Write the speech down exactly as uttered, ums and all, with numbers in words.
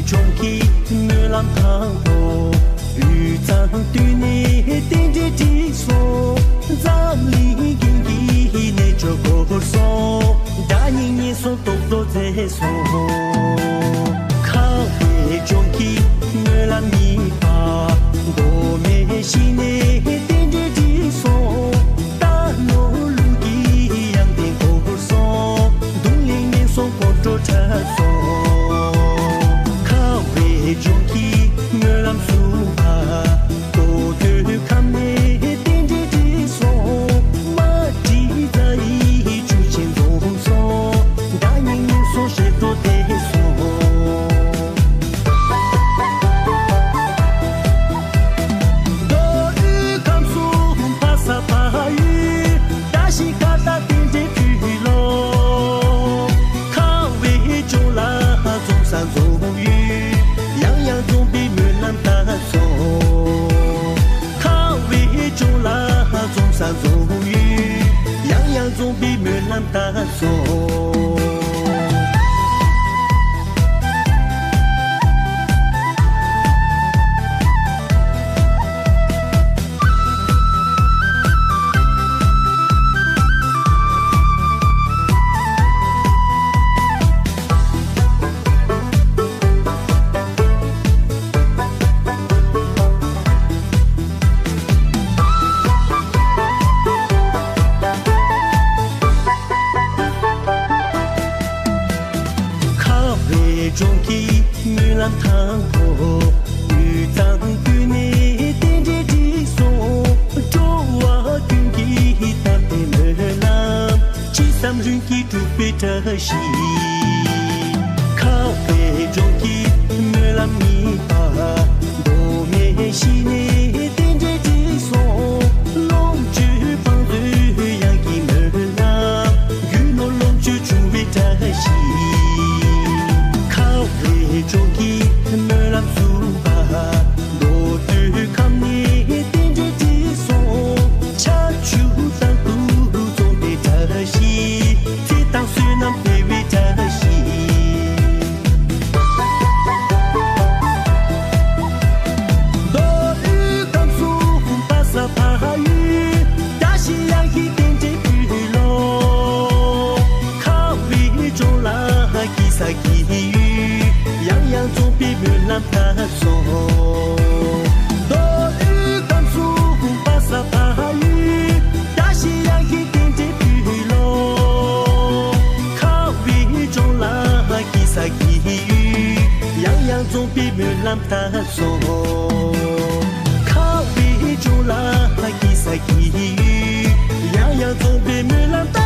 ལྗོངས་ཀྱི་སྨོན་ལམ་དང་པོ། དབུས་གཙང་སྟོད་ནས་རྟེན་འབྲེལ་བསྒྲིགས་སོང་། འཛམ་གླིང་རྒྱན་གྱི་གནས་མཆོག་བསྐོར་སོང་། དགྲ་གཉེན་ངན་སོང་སྟོབས་རྡོ་རྩེ་སོང་། ཁ་བའི་ལྗོངས་ཀྱི་སྨོན་ལམ་གཉིས་པ། མགོ་མེད་ཞིང་ནས་རྟེན་འབྲེལ་བསྒྲིགས་སོང་། རྟ་ནོར་ལུག་གི་ཡང་རྟེན་བསྐོར་སོང་། གདུང་ལེགས་ངན་སོང་སྐོར་བྲོ་འཁྲབ་སོང་། ཁ་བའི་ལྗོངས་ཀྱི་སྨོན་ལམ་གསུམ་པ། རྡོ་སྟོད་ཁམས་ནས་རྟེན་འབྲེལ་བསྒྲིགས་སོང་། རྨ་འབྲི་རྫ་ཡི་ཆུ་ཆེན་འཛོམས་སོང་། དགྲ་གཉེན་ངན་སོང་ཞེ་སྡང་བྲལ་སོང་། མདོ་དབུས་ཁམས་གསུམ་ཕ་ས་ཕ་ཡུལ། བཀྲ་ཤིས་ཁ་བཏགས་རྟེན་འབྲེལ་ཕུལ་ལོ། ཁ་བའི་ལྗོངས་ལ་འཛོམས་ས་འཛོམས་ཡུལ། ཡང་ཡང་འཛོམས་པའི་སྨོན་ལམ་བཏབ་སོང་། ཁ་བའི་ལྗོངས་ལ་འཛོམས་ས་འཛོམས་ཡུལ། ཡང་ཡང་འཛོམས་པའི་སྨོན་ལམ་བཏབ་སོང་། ཁ་བའི་ལྗོངས་ཀྱི་སྨོན་ལམ་དང་པོ། དབུས་གཙང་ཀུན་ནས་རྟེན་འབྲེལ་བསྒྲིགས་སོང་། འགྲོ་བ་ཀུན་གྱི་དམ་པའི་སྨོན་ལམ། ཅི་བསམ་རིན་གྱིས་འགྲུབ་པའི་བཀྲ་ཤིས། ཁ་བའི་ལྗོངས་ཀྱི་སྨོན་ལམ་གཉིས་པ། མདོ་སྨད་ཞིང་ནས་རྟེན་འབྲེལ་བསྒྲིགས་སོང་། ལོངས་སྤྱོད་བང་མཛོད་གཡང་གི་སྨོན་ལམ། རྒྱུ་ནོར་ལོངས་སྤྱོད་འབྱུང་བའི་བཀྲ་ཤིས། ཁ་བའི་ལྗོངས་ཀྱི་སྨོན་ལམ་གསུམ་པ། མདོ་སྟོད་ཁམས་ནས་རྟེན་འབྲེལ་བསྒྲིགས་སོང་། ཆར་ཆུ་དང་དུས་འཛོམས་པའི་བཀྲ་ཤིས། ཚེ་དང་བསོད་ནམས་འཕེལ་བའི་བཀྲ་ཤིས། མདོ་དབུས་ཁམས་གསུམ་ཕ་ས་ཕ་ཡུལ། བཀྲ་ཤིས་གཡང་གི་རྟེན་འབྲེལ་ཕུལ་ལོ། ཁ་བའི་ལྗོངས་ལ་སྐྱིད་ས་སྐྱིད་ཡུལ། ཡང་ཡང་འཛོམས་པའི་སྨོན་ལམ་བཏབ་སོང་། མདོ་དབུས་ཁམས་གསུམ་ཕ་ས་ཕ་ཡུལ། བཀྲ་ཤིས་གཡང་གི་རྟེན་འབྲེལ་ཕུལ་ལོ། ཁ་བའི་ལྗོངས་ལ་སྐྱིད་ས་སྐྱིད་ཡུལ། ཡང་ཡང་འཛོམས་པའི་སྨོན་ལམ་བཏབ་སོང་། ཁ་བའི་ལྗོངས་ལ་སྐྱིད་ས་སྐྱིད་ཡུལ། ཡང་ཡང་འཛོམས་པའི་སྨོན་ལམ་བཏབ།